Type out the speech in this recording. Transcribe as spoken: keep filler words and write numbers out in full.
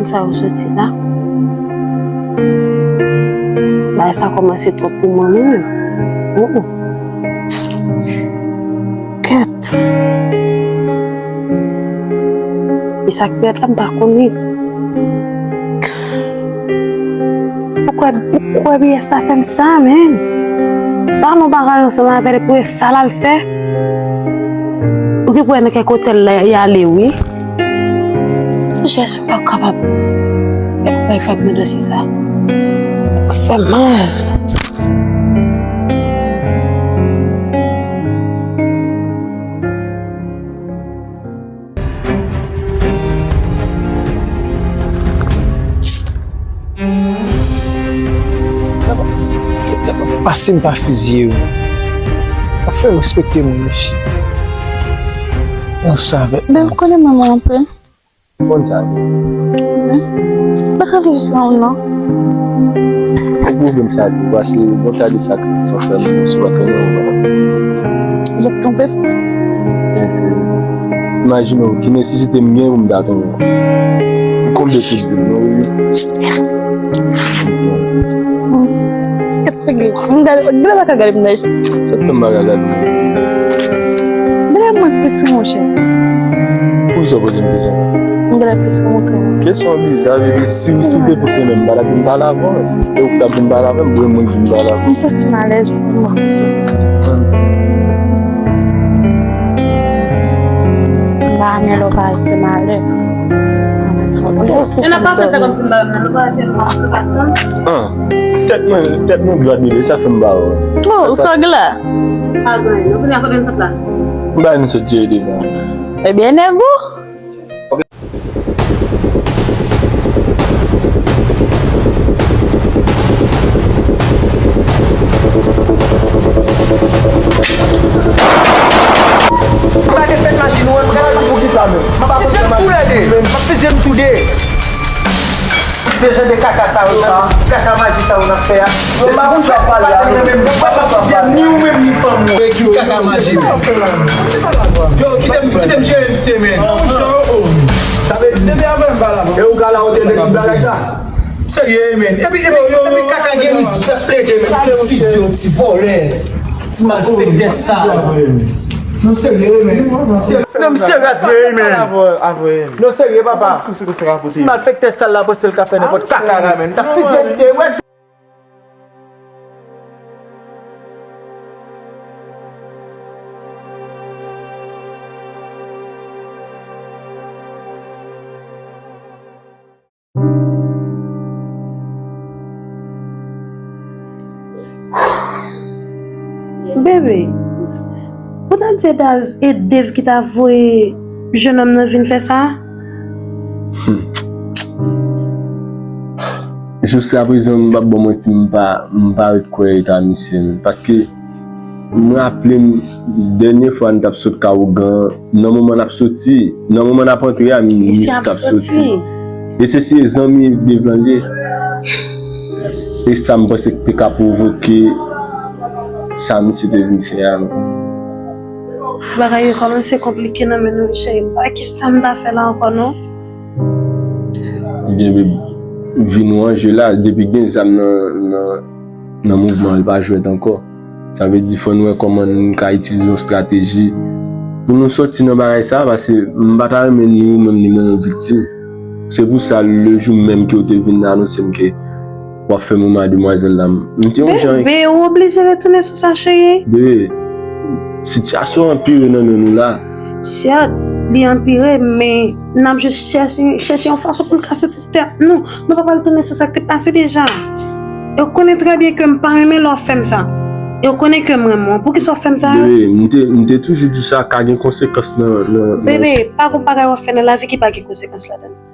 Sa ou soti la? Bagay sa kòmanse twòp pou mwen menm. Oh. Kèt. E sa k fèt la, m pa konnen. Ou kwè, ou kwè B S ta fè m sa, menm? Pa nou bagay ansanm avè l pou e sa l al fè. Ou gen pou wè nan kèk otèl la y ale, wi. Jès, m pa kapab. E pou bay fòt nan dosye sa. Fè mal. Pase m pa fizye yo. Pa fè m respekte moun, mesye. Nan sa avèk. Ben, ou konnen mwen, mwen anpil. Konn sa. Baka lous la ou non. Fòk mwen menm sa di, paske bon ta di sa ki fè mwen sou pa fè mwen. Lè tonbe. Imajine w, ki nesesite m gen pou m ta tonbe. Konn de tout vi mwen, wi. Gade, gade baka gade m nan. Sa fè m baka gade m. Gade mwen plis monchè. Poukisa w poze m kesyon? Mwen gen la plis ke mwen. Kesyon biza, bebe. Si, si w te poze menm, m pa t ap vin pale avè w. E ou ki t ap vin pale avè m, ou mwen ki vin pale avè w. M santi m alèz sèlman. M pa renmen lè w parèt fè malè. E nan pase fè kòmsi m pa renmen lè w parèt fè malè. Ah, tèt mwen, tèt mwen glad, bebe, sa fè m ba w. Oh, ou sangla. Pa gen anyen. Nou konnen kote n sot la. M ba nou sot jere devan. Ebyen, nèg ou. M pa gen fèt maji nou, m pa konn pou ki sa menm. M pa konn fèt maji nou, menm. M ap fizye n tou de. Tout jan de kaka sa yo, kaka maji sa yo n ap fè a. Yo pa konn sa pale a. Ni ou menm, ni fanm ou. Kaka maji. Yo, kite m, kite m jere misye, men. Sa vle di, depi avan m pale avè w. E ou ka la, ou te vle tout bagay sa? Serye, men. Epi, epi, epi kaka gen rizèt plede, men. Ti fizye, ti vòlè. Ti malfektè sal. Non, serye, men. Non, misye rat vre, men. Non, serye, papa. Ti malfektè sal la, panse l ka fè nenpòt kaka la, men. T ap fizye misye, wè. Bebe, ou ta di e Dav-, e Dave ki ta voye jennonm nan vin fè sa? Hmm. Jiskaprezan, m p ap ba w manti, m pa, m pa ret kwè eta misye, paske m raple m, dènye fwa n t ap sot ka ougan, nan moman n ap soti, nan moman n ap antre a, misye t ap soti. E se, se zanmi Dave lan li ye. E sa m panse ki te ka pwovoke sa misye te vin fè a. Bagay yo kòmanse konplike nan men nou, cheri. M pa ki sa m ta fè la ankò, non. Ebyen, bebe, vi nou an je la, depi gen zam nan, nan, nan mouvman an, li pa jwèt ankò. Sa vle di, fò n wè kòman n ka itilize yon estrateji pou nou sòti nan bagay sa, paske m pa ta renmen ni ou menm ni mwen nou viktim. Se pou sa, lejou menm ke w te vin anonse m ke w ap fè m yon mademwazèl la, m te yon jan. Bebe, ou oblije retounen sou sa, cheri. Bebe, sitiyasyon an anpire nan men nou la. Sèt, li anpire, men n ap jis chèche, chèche yon fason pou n ka soti tèt nou. Nou pa pral tounen sou sa k te pase deja. E w konnen trè byen ke m pa renmen lè w ap fè m sa. E w konnen ke m renmen w. Poukisa w ap fè m sa? Bebe, m te, m te toujou di w sa, ka gen konsekans nan, nan, nan... Bebe, pa gon bagay w ap fè nan lavi ki pa gen konsekans ladan l.